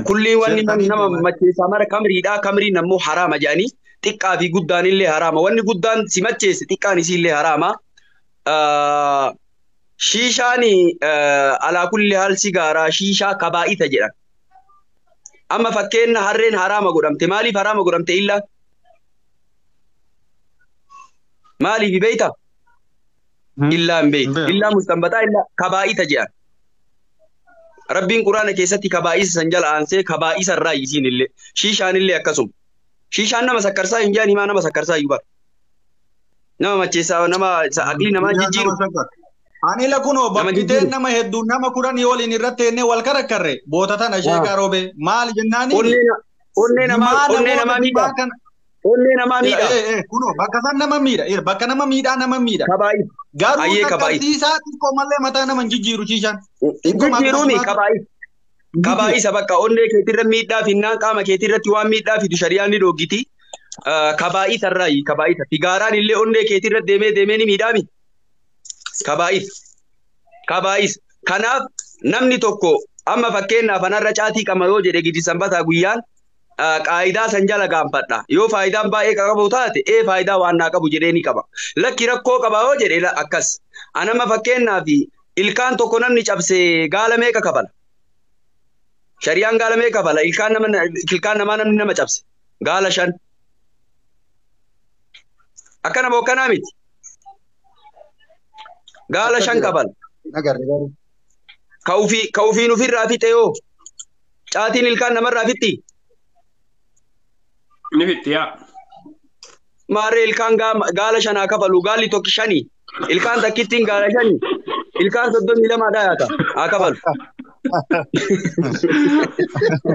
Kulliin wanni nama macheessaa mara kamriidha. Kamriin ammoo haraama jedhanii xiqqaa fi guddaan illee haraama. Wanni guddaan si macheesse xiqqaan isii illee haraama. Shiishaan alaa kulli haal sigaaraa shiishaa kabaa'ita jedhan. Amma fakkeenya harreen haraama godhamte. Maaliif haraama godhamte illaa? Maaliif beeyta? Illaa hin beeytu. Illaa mustanbataa illaa kabaa'ita jedhan. Rabbiin quraana keessatti kabaa'isa san jala aansee kabaa'isa irraa isiin illee. Shiishaan illee akkasuma. Shiishaan nama sakkarsaa hin jaan himaa nama sakkarsaa iyyuu bara. Nama macheessaa nama aqlii namaa jijjiiru. Ani la kunoo bakkiteen nama hedduu nama 10 waliin irratti ennee wal karakkarre boota tana sheekaa roobe maal jennaani. Onnee namaa miidha. Onnee namaa miidha. Kunoo bakka san nama miidha. Bakka nama miidhaa nama miidha. Kabaa'isa. Garuu sakkarsiisaa xiqqoo malee mataa nama hin jijjiiru shiishaan. Jijjiiruuni kabaa'isa. Kabaa'isa bakka onnee keetirra miidhaa finnaan qaama keetirratti waan miidhaa fidu shari'aan ni dhoggiti. Kabaa'isa irraayi kabaa'isa. Sigaaraan illee onnee keetirra deemee deemee ni miidhaami. Kabaa'isa. Kabaa'isa. Kanaaf namni tokko amma fakkeenyaaf anarra caatii qama yoo jedhe gidi sanbataa guyyaan qaayidaa san jala gaanfadha. Yoo faayidaan baay'ee qabu taate faayidaa waan naa qabu jedhee ni qaba. Lakki rakkoo qaba yoo jedhe akkas. Anamma fakkeenyaaf ilkaan tokko namni cabse gaala meeqa kafala? Shari'aan gaala meeqa kafala? Ilkaan namaa namni nama cabse gaala 5. Akkana bookkanaa miti. Gaala 5 kafala. Ka ofiin ofirraa fixe yoo caatiin ilkaan namarraa fixxi? Ni fixxi yaa. Maarree ilkaan gaala 5 haa kafalu. Gaalli tokko 5. Ilkaan takkittiin gaala 5. Ilkaan 32 dha yaata haa kafalu.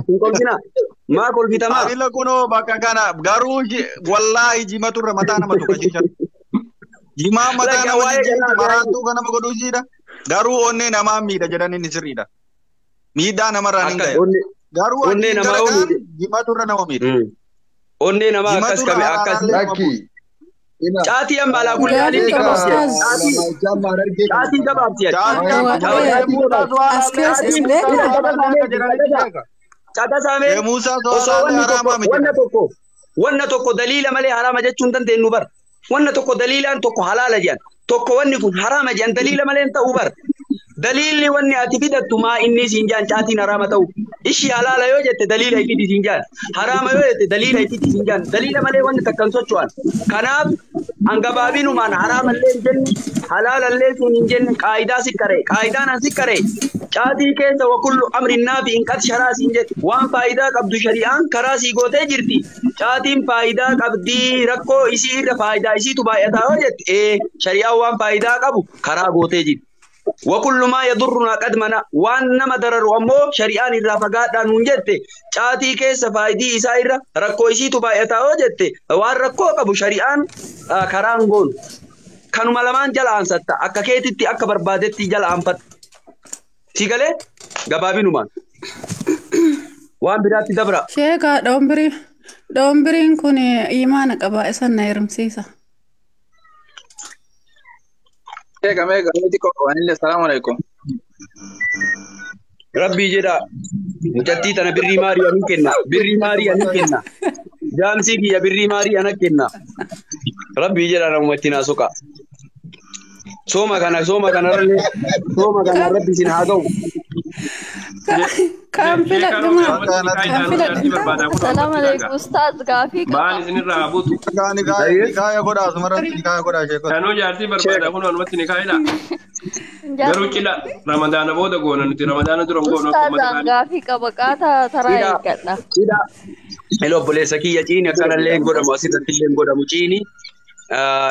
Hin kolfinaa. Maa kolfitamaa? Ani kunoo bakka kana garuu wallaahi jimaturra mataa nama tuqa shiishan. Jimaa mataa nama jijjiirti maraattuu kan nama godhuu ishiidha. Garuu onnee namaa miidha jedhan inni sirriidha. Miidhaa namarraan hin gahe. Garuu onnee namaa jimaturra nama miidha. Onnee namaa akkas qabe akkas. Caatii amma alaa kulli haaliin gabaabsi. Caatii gabaabsi. Catasaamee osoo wanna tokko daliila malee haraama jechuun dandeenyu bar. Wanna tokko daliilaan tokko halaala jedhan. Tokko wanni kun haraama jedhan daliila malee hin ta'uu bar. Daliilli wanni ati fidattu maa inni siin jaan caatiin haraama ta'u. Ishii halaala yoo jette daliila ifiti siin jaan. Haraama yoo jette daliila ifiti siin jaan. Daliila malee wanni takka hin socho'an. Kanaaf hangabaabinumaan haraamallee hin jenne halaalallee siin hin jenne qaayidaa siqqaree. Qaayidaan an siqqaree. Caatii keessa wakullu amrin naafi hin qad sharaa siin jedhe. Waan faayidaa qabdu shari'aan karaa sii gootee jirti. Caatiin faayidaa qabdii rakkoo isii irra faayidaa isiitu baay'ataa yoo jette shari'aan waan faayidaa qabu karaa gootee jirti. Wakullu maa yadurrunaa qad mana waan nama dararu ammoo shari'aan irraa fagaadhaa nuun jette. Caatii keessa faayidii isaa irra rakkoo isiitu baay'ataa yoo jette waan rakkoo qabu shari'aan karaan goonu. Kanuma lamaan jala aansatta akka keetitti akka barbaadetti jala aanfatta. Si galee gabaabinumaan waan biraatti dabra. Sheekaa dhombiriin kun imaana qaba isan na heerumsiisa. Sheeka meeqa meetii qofa waan illee salaamu alaikum. Rabbii jedha mucattii tana birrii maarii ani kenna. Birrii maarii ani kenna. Jaamsii kiyya birrii maarii ana kenna. Rabbii jedha namuma ittiin haasuqa. Sooma kana rabbi isin haa ga'u. Kan filadhu maa? Kan filadhu. Salaamu alaikum ustaaz gaafii qaba. Baan isinirraa haa buutu. Nikaaya godhaa asumarratti nikaaya godhaa sheekota. Kanuu jaartii barbaada kun walumatti nikaayidha. Garuu cidha Ramadaana booda goona nuti Ramadaana dura goona akkuma Ustaazaan gaafii qaba qaataa taraa eeggadha. Cidha. Elo obboleessa kiyya ciini akkanallee hin godhamu asirratti illee hin godhamu ciini.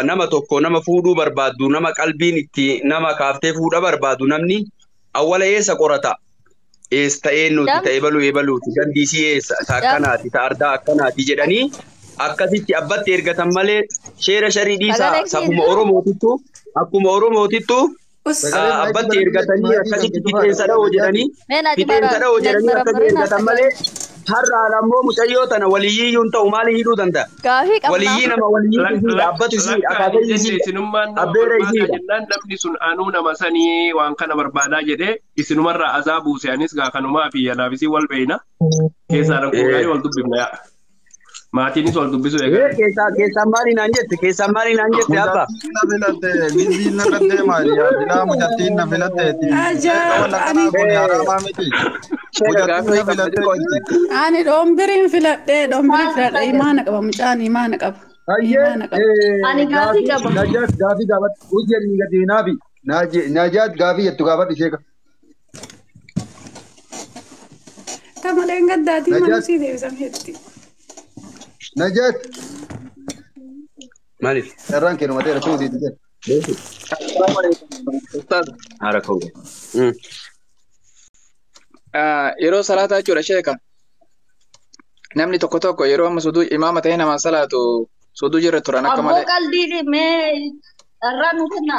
Nama tokko nama fuudhuu barbaaddu nama qalbiin itti nama kaaftee fuudha barbaadu namni awwala eessa qorata? Eessa ta'ee nuti ta'ee baluu eebaluuti gandisii eessa ta akkanaati ta ardaa akkanaati jedhanii akkasitti abbatti ergatan malee sheera sharii dhiisaa akkuma Oromootittu abbatti ergatanii akkasitti fixeensa dha'oo jedhanii fixeensa dha'oo jedhanii akkasitti ergatan malee Har'aan ammoo mucayyoo tana waliyyiiyyuun ta'u maali hidhuu danda'a? Gaafii qabna. Waliyyii nama waliyyii isiidha, abbatu isiidha, akaakayyuu isiidha, Isinummaan nama abbeera barbaadaa isiidha. jennaan namni sun anuu nama sanii waan kana barbaadaa jedhee isinumarraa azaa buuse anis gaa kanumaa fi anaafisii wal beeyna. Keessaa rakkoo wal dubbifna yaa. Maatiinis wal dubbisuu eegale. Keessaa maali naan jette? Keessaa maali naan jette abba? Na filatte, gizziin na filatte maali? Yaa mucattiin na filatteeti. Ajaa'ib! Akkanaa kun haramaa miti. Mucattiin na filatteeti. Ani dhombiriin filadhee dhombiriin filadhee imaana qaba mucaan imaana qaba. Imaana qaba. Ani gaafii qaba. Najaat gaafii gaafadhu. Hojii gadi naafi. Najaat gaafii jettu gaafadhu sheeka. Tamaleen gaddaatii mana Najaat. sii deebisan hetti. Najaat. Maaliif? Carraan kee dhumateera tuuti jedhe. Assalaamu alaikum. Ustaaz. Haara koo. Yeroo salaataa jechuudha sheeka. Namni tokko tokko yeroo amma suduu imaama ta'ee namaan salaatu suduu jirra turan akka Abboo malee. qalbii mee dharraa nu kenna.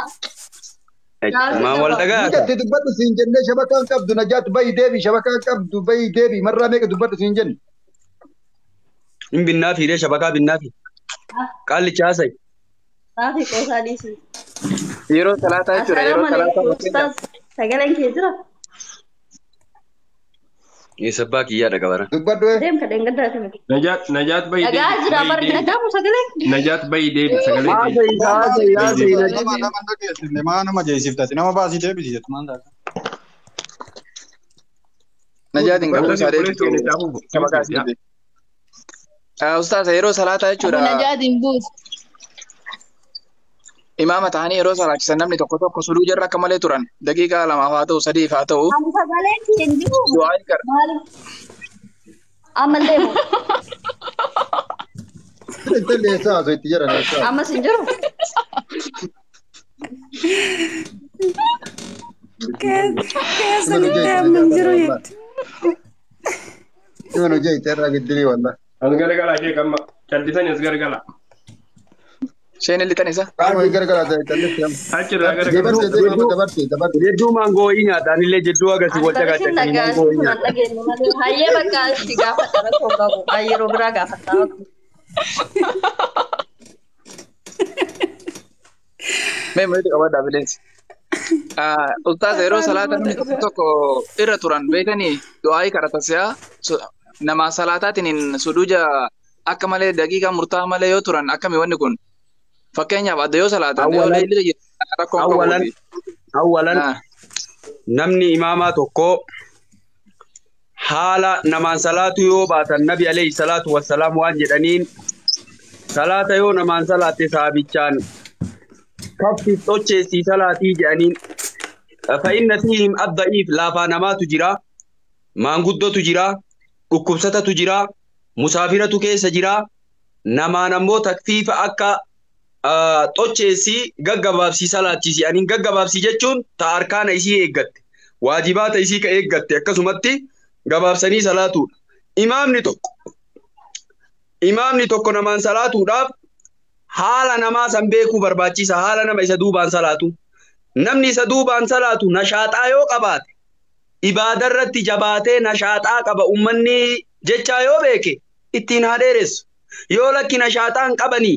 Maa wal dhagaa? Mucatti dubbadhu siin jennee shabakaan qabdu Najaat bayi deebi shabakaan qabdu bayi deebi marraa meeqa dubbadhu siin jenne. Hin binnaa fiidee shabakaa binnaa fi. Qaallicha haasa'i. Gaafii qoosaa dhiisuu. Yeroo salaataa jechuudha yeroo Assalaamu salaataa alaikum fakkeenyaaf. ustaaz. Sagaleen kee jira? Eessabbaa kiyyaadha qabara. Dubbadhu ee. Deem kadheen gaddaati miti. Najaat bayi Dhagaa deebi. jira barri dhagaamu sagaleen. Najaat bayi deebi sagalee deebi. Haasa'i haasa'i haasa'i Najaat. Nama nama dhageessifne maa nama jeesifta? Nama baasii deebisi jettu maal taata? Najaatiin qabuu Wallan isaa obboleessi deebitu keenya itti hafuuf. shabakaa siite. Ustaaz yeroo salaataa Abu jechuudha Najaatiin buusu. imaama ta'anii yeroo salaachisan namni tokko tokko suduu jirra akka malee turan daqiiqaa lamaaf haa ta'u sadiif haa ta'u Ani sagaleen kee hin jiru. du'aa hin kadha. Maaliif? Ammallee moo? Intalli eessa haasoo itti jedhan eessa? Ammas hin jiru? Keessa lixee amma hin jiru jetti. Ima nu jeetti irraa giddirii wallah. As garagala sheek amma. Callisanii as garagala. Isheen lixan isa. Qaama gargaraa ta'e callisti amma. Achirraa garagala. Dabarte deema dabarte dabarte. Jedduu maangoo nyaata anillee jedduu agarsiis Ani wal barisiin caqacaqanii dhagaa maangoo kun nyaata. dhageenye malee. Hayyee bakka itti gaafadha rakkoo qabu. Yeroo biraa gaafadha. Mee mul'atu qabadhaa bileensi. Ustaaz yeroo salaata namni tokko tokko irra turan beekanii du'aayii kadhata si'a nama salaataatiin suduuja akka malee daqiiqaa murtaa'aa malee yoo turan akkami wanni kun fakkeenyaaf adda yoo salaatan yoo Awwalan leelli rakkoon awwalan qabuuti. awwalan namni imaamaa tokko haala namaan salaatu yoo baatan nabi alayhi salaatu wassalaam waan jedhaniin salaata yoo namaan salaatte saabichaan kaffi tocheessii salaatii jedhaniin fa'inna fiihim adda'iif laafaa namaatu jira maanguddotu jira dhukkubsatatu jira musaafiratu keessa jira namaan ammoo takfiifa akka xocheessii gaggabaabsii salaachisi aniin gaggabaabsii jechuun ta arkaana isii eeggatte waajibaata isii ka eeggatte akkasumatti gabaabsanii salaatuudha. Imaamni tokko namaan salaatuudhaaf haala namaa san beekuu barbaachisa haala nama isa duubaan salaatu. Namni isa duubaan salaatu nashaaxaa yoo qabaate ibaadarratti jabaatee nashaaxaa qaba ummanni jechaa yoo beeke ittiin haa dheeressu. Yoo lakki nashaaxaa hin qabanii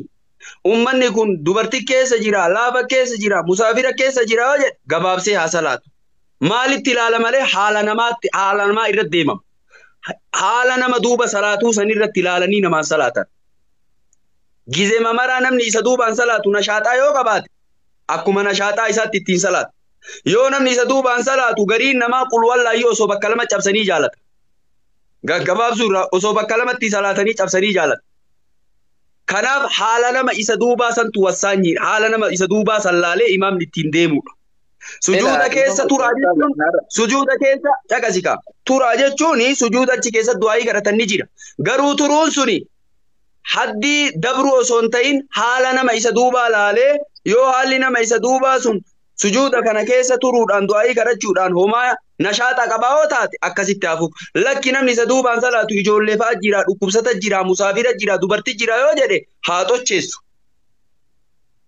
ummanni kun dubartii keessa jira, laafa keessa jira, musaafira keessa jira yoo jedhe gabaabsee haa salaatu. Maalitti ilaala malee haala namaatti haala namaa irratti deemama. Haala nama duuba salaatuu san irratti ilaalanii namaan salaatan. Gizee mamaraa namni isa duubaan salaatu nashaaxaa yoo qabaate akkuma nashaaxaa isaatti ittiin salaata. Yoo namni isa duubaan salaatu gariin namaa qulwallaayyoo osoo bakka lama cabsanii jaalata. Gaggabaabsuu irraa osoo bakka lamatti salaatanii cabsanii jaalata. Kanaaf haala nama isa duubaa santu wassaanyiidha. Haala nama isa duubaa san laalee imaamni ittiin deemudha. Sujuuda keessa turaa jechuun sujuuda keessa caqasika. Turaa jechuun sujuuda achi keessa du'aayii kadhatan ni jira. Garuu turuun suni haddii dabruu osoo hin ta'in haala nama isa duubaa laalee yoo haalli nama isa duubaa sun sujuuda kana keessa turuudhaan du'aayii kadhachuudhaan homaa nashaaxa qabaa yoo taate akkasitti hafu. Lakki namni isa duubaan salaatu ijoollee fa'aa jira, dhukkubsata jira, musaafira jira, dubartii jira yoo jedhe haa tocheessu.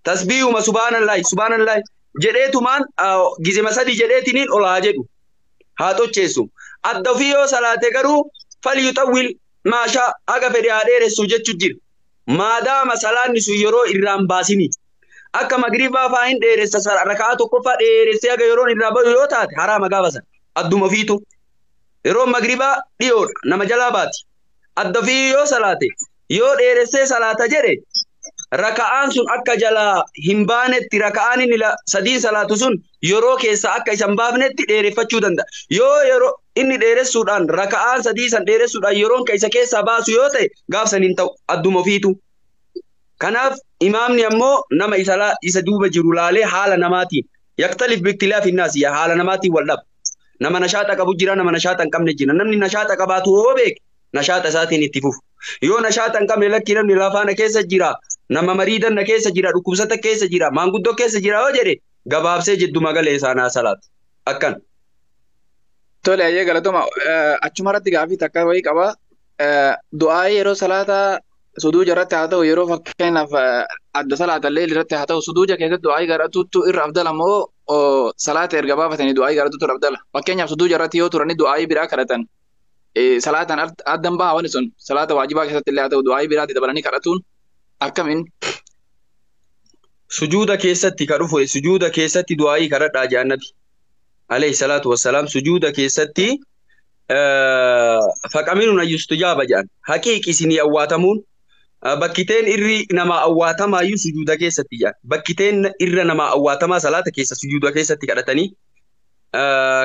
Tasbiihuma subhaanallahi subhaanallahi jedheetumaan gizema sadi jedheetiniin ol haa jedhu haa tocheessu. Adda ofii yoo salaate garuu Falyuxawwil maashaa haga fedhe haa dheeressu jechuu jira. Maadaama salaanni sun yeroo irraan baasini. Akka magribaa faa hin dheeressa raka'aa tokkoffaa dheeressee haga yeroon irraa bahu yoo taate haraama gaafa sana. Adduma fiitu. Yeroo magribaa dhiyoodha nama jalaa baati. Adda ofii yoo salaate yoo dheeressee salaata jedhe raka'aan sun akka jalaa hin baanetti raka'aan inni sadiin salaatu sun yeroo keessa akka isa hin baafnetti dheereffachuu danda'a. Yoo yeroo inni dheeressuudhaan raka'aan sadii san dheeressuudhaan yeroon ka isa keessaa baasu yoo ta'e gaafsan hin ta'u adduma ofiitu. Kanaaf imaamni ammoo nama isa duuba jiru laalee haala namaatiin yaktalif biktilaaf hinnaas haala namaatiin wal dhaba. Nama nashaata qabu jira nama nashaata hin qabne jira. Namni nashaata qabaatu yoo beeke nashaata isaatiin itti fufu. Yoo nashaata hin qabne lakkii namni lafaana keessa jira nama mariidan na keessa jira dhukkubsata keessa jira maanguddoo keessa jira yoo jedhe gabaabsee jidduma galee isaanaa salaatu. Akkan. Tole ayyee galatoma achuma irratti gaafii takka wayii qaba. Du'aa yeroo salaata suduuja irratti haa ta'u yeroo fakkeenyaaf adda salaatallee irratti haa ta'u suduuja keessatti du'aa kadhatuutu irra afdala moo salaata erga baafatanii du'aa kadhatuutu irra afdala. Fakkeenyaaf suduuja irratti yoo turanii du'aa biraa kadhatan salaataan addan baha wanni sun salaata waajibaa keessatti illee haa ta'u du'aa biraatti dabalanii kadhatuun akkamiin? Sujuuda keessatti ka dhufu sujuuda keessatti du'aayii kadhadhaa jedhan nabi. Alayhi salaatu wassalaam sujuuda keessatti faqaminun ayyustujaaba jedhan. Haqiiqi isinii awwaatamuun bakkiteen irri nama awwaatamaayyuu sujuuda keessatti jedhan. Bakkiteen irra nama awwaatamaa salaata keessa sujuuda keessatti kadhatanii.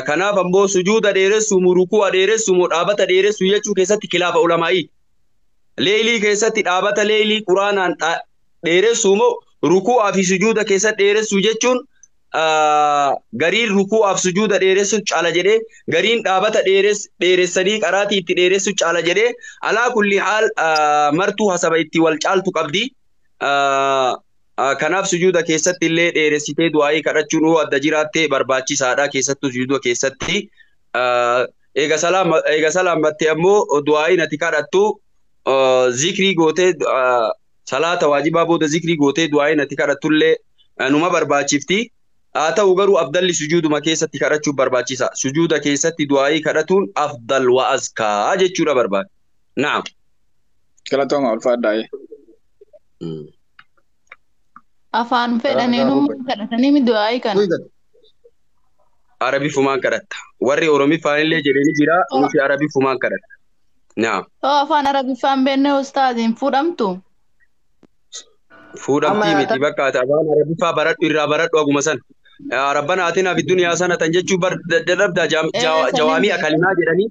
Kanaaf ammoo sujuuda dheeressuu moo ruku'a dheeressuu moo dhaabata dheeressuu jechuu keessatti kilaafa ulamaa'ii. Leelii keessatti dhaabata leelii quraanaan dheeressuu moo ruku'aa fi sujuuda keessatti dheeressuu jechuun gariin ruku'aaf sujuuda dheeressuun caala jedhee gariin dhaabata dheeressanii qaraatii itti dheeressuun caala jedhee alaa kulli haal martuu hasaba itti wal caaltu qabdi. Kanaaf sujuuda keessatti illee dheeressitee du'aayii kadhachuun yoo adda jiraatte barbaachisaadha keessattuu sujuuda keessatti. Eega salaammatte ammoo du'aayiin ati kadhattu zikrii gootee salaata waajibaa booda zikrii gootee du'aayiin ati kadhattullee numa barbaachifti. Haa ta'u garuu afdalli sujuuduma keessatti kadhachuun barbaachisa. Sujuuda keessatti du'aayii kadhatuun afdal wa azkaa jechuudha barbaada. Naam. Galatooma ulfaadhaa. Afaan fedhaniin kadhatanii du'aayii kana. Arabifumaan kadhatta. Warri Oromiffaan illee jedhanii jira. Nuti Arabifumaan kadhatta. Naam. Afaan Arabiffaan beekne ustaaziin fuudhamtu. Fuudhamtii miti bakka ati afaan Arabiffaa baradhu irraa baradhu aguma sana. Rabbana atinaa fi duniyaa sana tan jechuun dadhabdaa jawaami'a kalimaa jedhanii.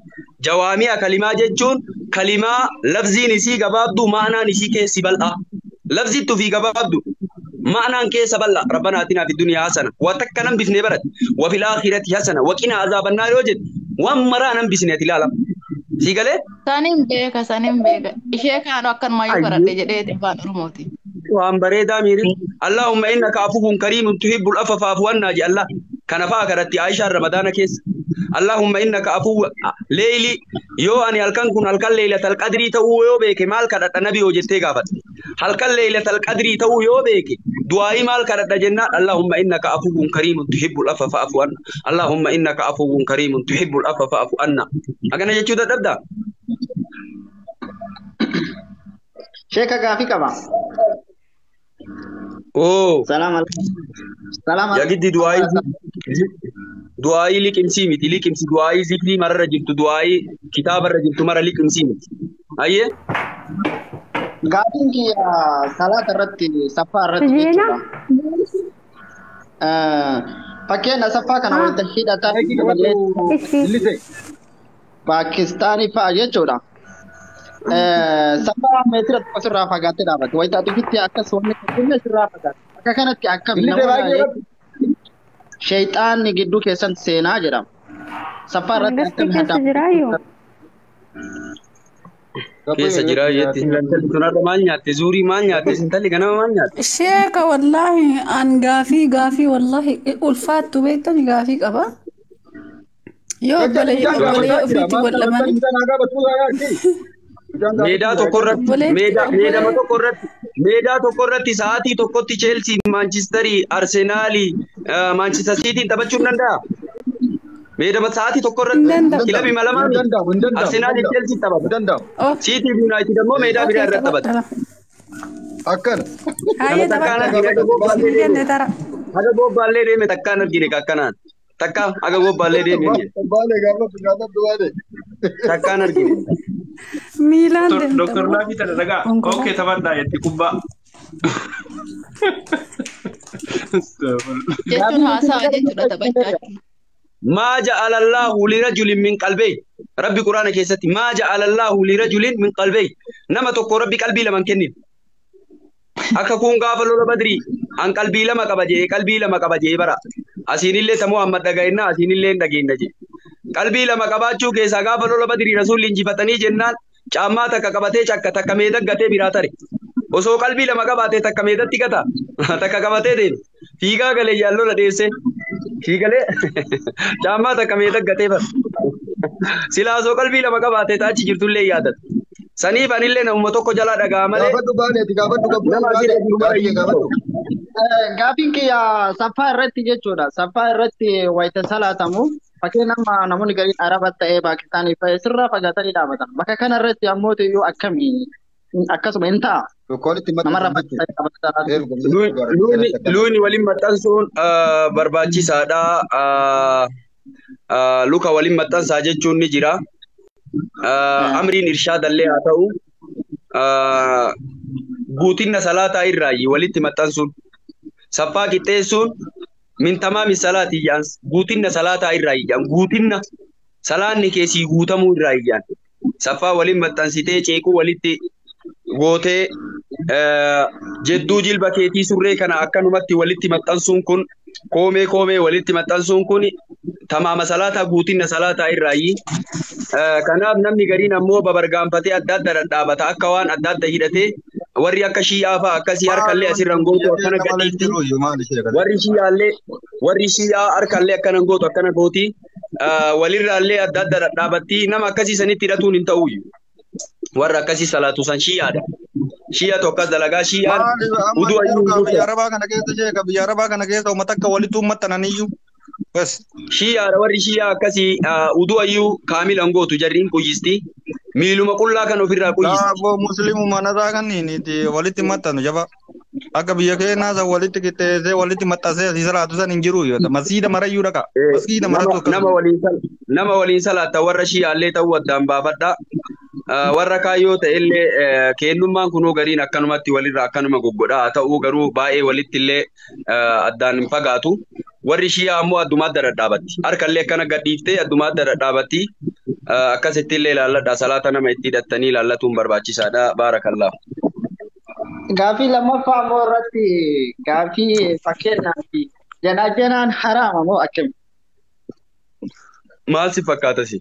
Jawaami'a kalimaa jechuun kalimaa lafziin isii gabaabdu ma'anaan isii keessi bal'aa. Lafzittu fi gabaabdu ma'anaan keessa bal'aa. Rabbana atinaa fi duniyaa hasana. Waa takka nan bifnee baratti. Wa fil aakhirati hasana. Wa qinaa azaabannaa yoo jedhu waan maraa nan bisne ati ilaala. Sii galee? Saniin beeka saniin beeka. Ishee kaanu akkanumayyuu baradhe jedhee afaan Oromooti. Waan bareedaa miiri. Allahumma innaka afuwwun kariimun tuhibbul afwa fa'fu annaa je Allah. Kana fa'aa kadhatti Aishaan Ramadaana keessa. Allahumma innaka afuwwa leeyli yoo ani halkan kun halkan leeylatal qadrii ta'uu yoo beeke maal kadhadha nabi yoo jettee gaafatte. Halkan leeylatal qadrii ta'uu yoo beeke du'aayii maal kadhadha jennaan Allahumma innaka afuwwun kariimun tuhibbul afwa fa'fu anna. Allahumma innaka afuwwun kariimun tuhibbul afwa fa'fu anna. Akkana jechuu dadhabdaa? Sheeka gaafii qaba. Oh. Salaam alaikum. Salaam alaikum. Yagiddi du'aayii liqimsii miti liqimsi du'aayii zikrii mararra jirtu du'aayii kitaabarra jirtu mara liqimsii miti. Ayyee. Gaafiin kiyya salaata irratti saffaa irratti jechuudha. Fakkeenya saffaa kana walitti hidhataa Paakistaanii fa'a jechuudha. Saffaa meetira tokko sirraa fagaattee dhaabatti. Wayita ati akkas wanni kun sirraa fagaatti. Akka kanatti akkami nama sheexaanni gidduu keessan seenaa jedhama. Saffaa irratti akkami haddaa. Keessa jira jetti. Intalli sun har'a maal nyaatte? Zuurii maal nyaatte? Intalli ganama maal nyaatte? Sheeka wallaahi an gaafii wallaahi ulfaattu beektani gaafii qaba. Yoo obboleeyyan ofiitti godhamanii. Meedaa tokko irratti meedama tokko irratti meedaa tokko irratti sa'aatii tokkotti Cheelsii, Maanchisterii, Arsenaalii, Maanchister Siitiin taphachuu hin danda'a. Meedama sa'aatii tokko irratti kilabii malamaan Arsenaal Chelsea taphata. Siitii fi Yuunaayitid ammoo meedaa biraa irratti taphata. Akkana. Hayyee taphata. Haga gobbaallee deeme takkaan argine akkanaan. Takka haga gobbaallee deeme. Takkaan argine. Miilaan deemta. Doktor Naafi tana dhagaa. Ookee taphadhaa jetti kubbaa. Jechuun haasawa jechuudha taphachaa. ما جعل الله لرجل من قلبي ربي قرآن كيستي ما جعل الله لرجل من قلبي نما تكو ربي قلبي لمن كنين akka kun gaafa lola badrii an qalbii lama qaba jee qalbii lama qaba jee bara asiinillee ta Muhammad dhaga'inna asiinillee hin dhageenna jee qalbii lama qabaachuu keessaa gaafa lola badrii rasuulli injifatanii jennaan caammaa takka qabatee cakka takka meeda gatee biraa tare osoo qalbii lama qabaatee takka meedatti gata takka qabatee deeme fiigaa galee yaallola dheesse fiigalee caammaa takka meeda gatee bara silaa osoo qalbii lama qabaatee taachi jirtullee yaadata. Saniif anillee namuma tokko jalaa dhagaa malee. Gaafadhu baaneeti gaafadhu gaafadhu. Gaaffiin kiyya saffaa irratti jechuudha. Saffaa irratti wayita salaatamu fakkeen amma namoonni gariin Araba ta'ee Paakistaanii fa'ee sirraa fagaatanii dhaabatan. Bakka kana irratti ammoo iyyuu akkamii akkasuma hin ta'a. Namarra fagaatanii. Luuni waliin maxxansuun barbaachisaadha. Luka waliin maxxansaa jechuun ni jira. Amriin irshaadallee haa ta'u guutinna salaataa irraayi walitti maxxansuun saffaa qixxeessuun min tamaami salaatii jedhan guutinna salaataa irraayi jedhan guutinna salaanni keessii guutamuu irraayi jedhan saffaa waliin maxxansitee ceekuu walitti gootee jedduu jilba keetii surree kana akkanumatti walitti maxxansuun kun koomee koomee walitti maxxansuun kun tamaama salaataa guutinna salaataa irraayi. Kanaaf namni gariin ammoo babargaanfatee adda adda dhadhaabata akka waan adda adda hidhatee warri akka shi'aa fa'a akkasii harkallee asirra gootu akkana gadhiitti warri shi'aa harkallee akkana gootu akkana gooti walirraallee adda adda dhadhaabatti nama akkasii sanitti hidhatuun hin ta'uuyyu. Warra akkasii salaatu san shi'aadha. Shi'a tokko akkas dalagaa shi'aan uduu ayyuu biyya Arabaa kana keessa sheeka biyya Arabaa kana keessa uummata akka walitti uummattananiyyuu. Shi'aadha warri shi'aa akkasii uduu ayyuu kaamilan gootu jarriin quyyisti. Miiluma qullaa kan ofirraa quyyisti. Laaboo musliimuma nasaa kan walitti maxxanu jaba. Akka biyya keenyaa san walitti qixxeessee walitti maxxansee asii salaatu san hin jiru yoo ta'u masiida marayyuu dhaqa. Masiida maratu akkas. Nama waliin salaatta warra shi'aallee ta'uu addaan baafadha. Warra kaayyoo ta'ellee kennummaan kunuu gariin akkanumatti walirraa akkanuma goggodhaa haa ta'uu garuu baay'ee walitti illee addaan hin fagaatu. Warri shi'aa ammoo addumaa adda dhadhaabatti. Harkallee akkana gadhiiftee addumaa adda dhadhaabatti. Akkasitti illee ilaalladha. Salaata nama itti hidhattanii ilaallatuun barbaachisaadha. Baarakallaa. Gaaffii lammaffaa ammoo irratti gaaffii fakkeenyaaf janaajanaan haraama moo akkami? Maal si fakkaata si?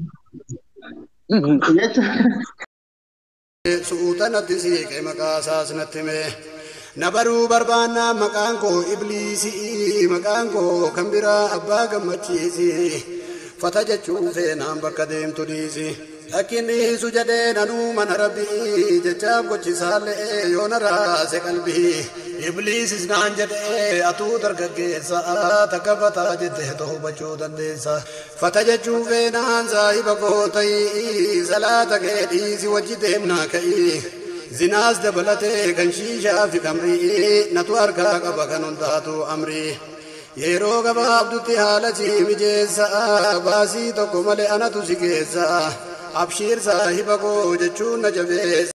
Suutanatti siiqee maqaa isaas natti hime. Na baruu barbaannaa maqaan koo Ibliisii maqaan koo kan biraa abbaa gammachiisi. Fata jechuun feenaan bakka deemtu dhiisi. Lakkin dhiisu jedhee nanuu mana rabbii jechaaf gochisaallee yoo na raase qalbii. Ibliisis naan jedhee atuu dargaggeessa takka fataa jettee to'achuu dandeessa. Fata jechuun feenaan saahiba koo ta'ii salaata kee dhiisi wajji deemnaa ka'ii. Zinaas dabalatee kan shiishaa fi kamrii natu harkaa qaba kan hundaatu amrii. Yeroo gabaabdutti haala si mijeessa baasii tokko malee anatu si geessa. Abshiir saahiba koo jechuun na jabeessa.